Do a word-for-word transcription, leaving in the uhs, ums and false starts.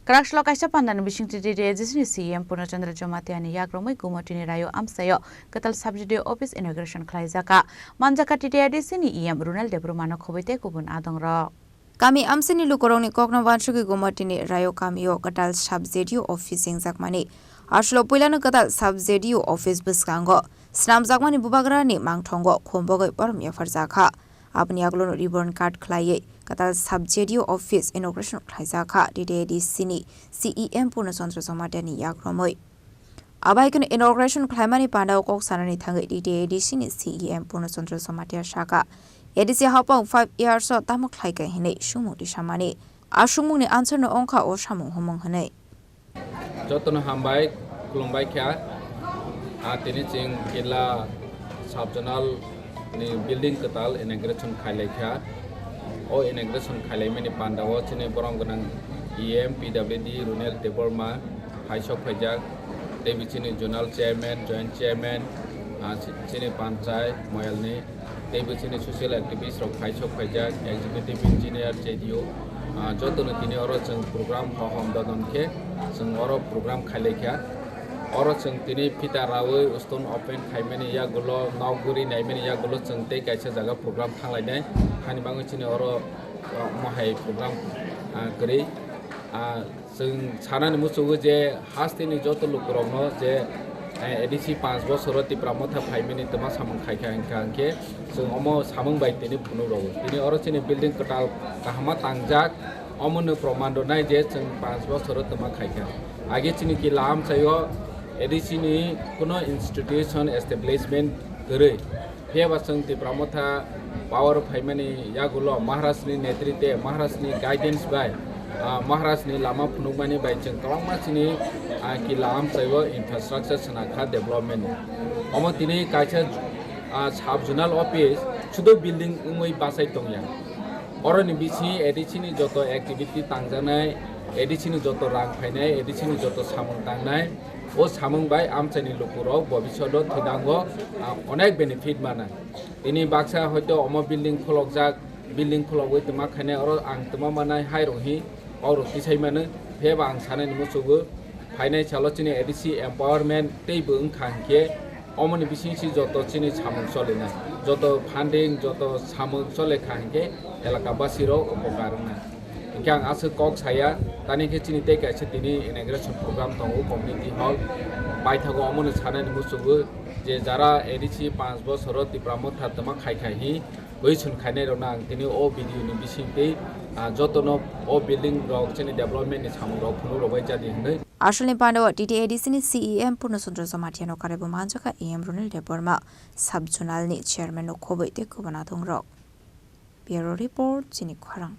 Kwrakslo kaisa pandani bisingtwi T T A D C ni C E M Purna Chandra Jamatia ni yakromwi Gumotini Rayo amchaio kwtal sub-G D O office inauguration khlaijakha. Manjakha T T A D C ni E M Runel Debbarma no khobwi tei kubun adongrok. Kami amchaini lukurokni kokno wansugwi Gumotini Rayo kamio kwtal sub-G D O office chengjakmani. Aswkno puilano kwtal sub-G D O office bwskango swnamjakmani bubagrani mangthongo khumbogwi borom yapharjakha. Aboni yagulono ribbon cut khlaiwi kwtal sub-G D O office inauguration khlaijakha T T A D C ni C E M Purna Chandra Jamatia ni yakromwi. Abaikhe inauguration khlaimani pandao kok sanani thangwi T T A D C ni C E M Purna Chandra Jamatia sakha, A D C haphang five years o tamo khlaikha hinwi sumung tisamani. A sumungni answer no wngkha o samung humung hinwi. Jotono hambai, khulumbai kha. A tini chwng Killa sub-zonal ni building kwtal inauguration khailai kha. O inauguration khailaimani pandao chini borom gwnang E M P W D Runel Debbarma phaisok phaijak, tei bichini zonal chairman, joint chairman, ah, chi-, chini panchai moyalni, tei bichini social activist rok phaisok phaijak, executive engineer, J D O, ah, jotono tini oro chwng program hohom dodon khe chwng oro program khailai kha. Oro chwng tini phita rawi stone open khaimani yagulo, nok guri naimani yagulo chwng tei kaisa jaga program thanglainai. Hani bagwi chini oro, ah, mohai program, ah, kwrwi. Ah, Chwng sanani muchungo je hasteni joto lukurokno je, eh, A D C panch bosoro Tipra Motha phaimani twma samung khaikha hwnkha hwnkhe chwng omo samung bai tini phunuk rwo. Tini oro chini building kwtal kahama tangjak, omono proman rwnai je chwng panch bosoro twma khaikha. Age chini Killa amchaio A D C ni kuno institution establishment kwrwi. Phiya ba chwng Tipra Motha power phaimani yagulo Maharaj ni netritwe, Maharaj ni guidance bai, ah, Maharaj ni lama phunukmani bai chwng kwbangma chini, ah, Killa amchaio infrastructure swnakha development ni. Omo tini kaisa, ah, sub-zonal office sudu building wngwi bachai tongya. Oroni bisingo A D C ni joto activity tangjaknai, A D C ni joto rang phainai, A D C ni joto samung tangnai, o samung bai amchaini lukurok bobishoto thwidango, ah, onek benefit manai. Tini baksa hoito omo building kholokjak, building khologwi twma khainai, oro ang twma manai hai rok hi, kok rok tisai mano, phiyaba ang sanani muchungo phainai salo chini A D C empowerment teibo wngkha hinkhe, omoni bisingsi joto chini samung cholinai, joto funding, joto samung chole kha hinkhe elaka basi rok upokar wngnai. Hinkhe ang aswk kok saya, tani khe chini tei kaisa tini inauguration program tongo community hall. Paithago omono sanani muchungo je jara A D C panch bosoro Tipra Motha twma khai khai hi question khainai rokno ang tini o video ni bisingtwi, ah, jotono o building rok chini development ni samung rok phunuk rok bai jadi hinwi. Asolni pandao T T A D C ni C E M Purna Chandra Jamatia no karwi bo manjakha E M Runel Debbarma, sub-zonal ni chairman no khobwi tei kubun adongrok. Bureau report, chini khorang.